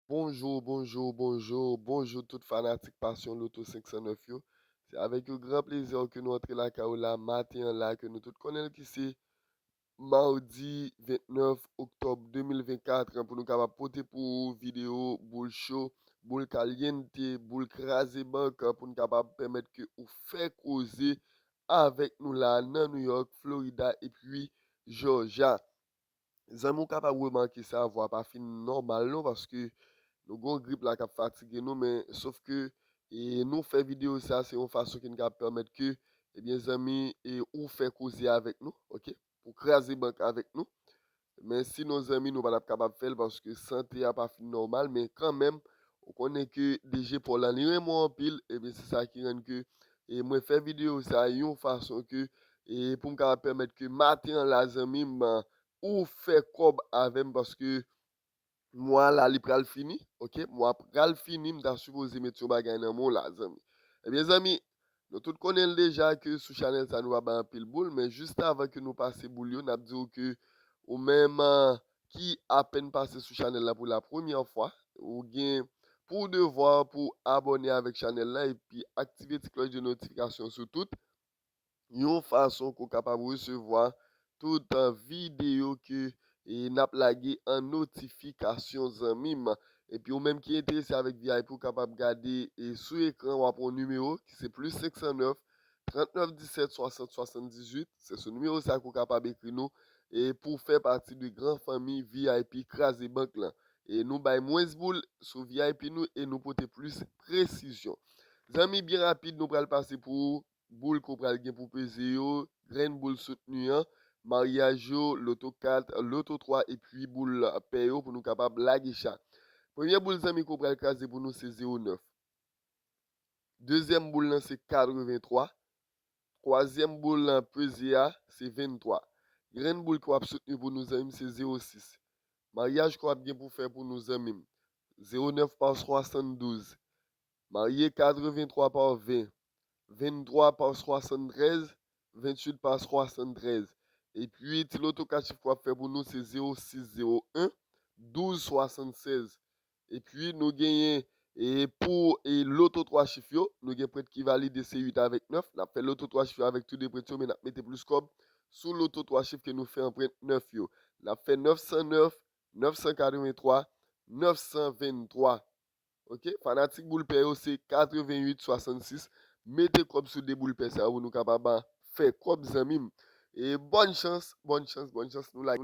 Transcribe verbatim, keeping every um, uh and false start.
Bonjou, bonjou, bonjou, bonjou tout fanatik Passion Loto senk san nèf yo. Se avèk yon gran plezi ke nou antre lakay ou la maten an la, ke nou tout konnen l ki se mawdi vennèf oktòb de mil vennkat, pou nou kapab pote pou ou videyo boul cho, boul kalyente, boul kraze bank, pou nou kapab pèmèt ke ou fè koze avèk nou la nan New York, Florida epi Georgia. Zanmi, ou kapab remake sa, vwa pa fin nòmal non, paske nou gon grip la k ap fatige nou, men sof ke e nou fè videyo sa, se yon fason ki n ka pèmèt ke, ebyen, zanmi, e ou fè koze avèk nou, oke? Pou kraze bank avèk nou. Men sinon, zanmi, nou pa t ap kapab fè l paske sante a pa fin nòmal, men kanmenm, ou konnen ke D J Paul la, li renmen w anpil, ebyen, se sa ki rann ke e mwen fè videyo sa yon fason ke e pou m kapab pèmèt ke maten an la, zanmi m, ou fè kòb avè m paske mwa la li pral fini, oke? Mwa pral fini, m ta sipoze met yon bagay nan men w la, zanmi. Ebyen, zanmi, nou tout konnen l deja ke sou chanèl sa nou pa bay anpil boul, men jis avan ke nou pase boul yo, n ap di w ke ou menm, ah, ki apèn pase sou chanèl la pou la premyè fwa, ou gen pou devwa pou abòne avèk chanèl la epi aktive ti klòch de notifikasyon sou tout yon fason ke w kapab resevwa tout, ah, videyo ke e n ap lage an notifikasyon, zanmi m. Epi ou menm ki enterese avèk V I P, ou kapab gade e sou ekran, w ap wè yon nimewo ki se plis senk san nèf, trant nèf disèt, swasant swasanndizuit. Se sou nimewo sa ke w kapab ekri nou e pou w fè pati de gran fanmi V I P Kraze Bank lan. E nou bay mwens boul sou V I P nou e nou pote plis presizyon. Zanmi, byen rapid, nou pral pase pou boul ke w pral gen pou peze yo, grenn boul soutni an, maryaj yo, loto kat, loto twa epi boul pè yo pou nou kapab lage cha. Premye boul, zanmi, ke w pral kraze pou nou se zewo nèf. Dezyèm boul lan se katrevenntwa. Twazyèm boul lan peze a se venntwa. Grenn boul ke w ap soutni pou nou, zanmi m, se zewo sis. Maryaj ke w ap gen pou fè pou nou, zanmi m, zewo nèf pa swasanndouz. Marye katrevenntwa pa ven, venntwa pa swasanntrèz, venntuit pa swasanntrèz. Epi, ti loto kat chif ke w ap fè pou nou se zewo sis zewo en, douz swasannsèz. Epi, nou genyen e pou e loto twa chif yo, nou gen pwent ki valide, se uit avèk nèf. N ap fè loto twa chif yo avèk tou de pwent yo, men n ap mete plis kòb sou loto twa chif ke nou fè an pwent nèf yo. N ap fè nèf san nèf, nèf san katrevenntwa, nèf san venntwa. Oke? Fanatik boul pè yo se katrevenuit swasannsis. Mete kòb sou de boul pè sa yo pou nou kapab fè kòb, zanmi m. E bòn chans, bòn chans, bòn chans, nou la.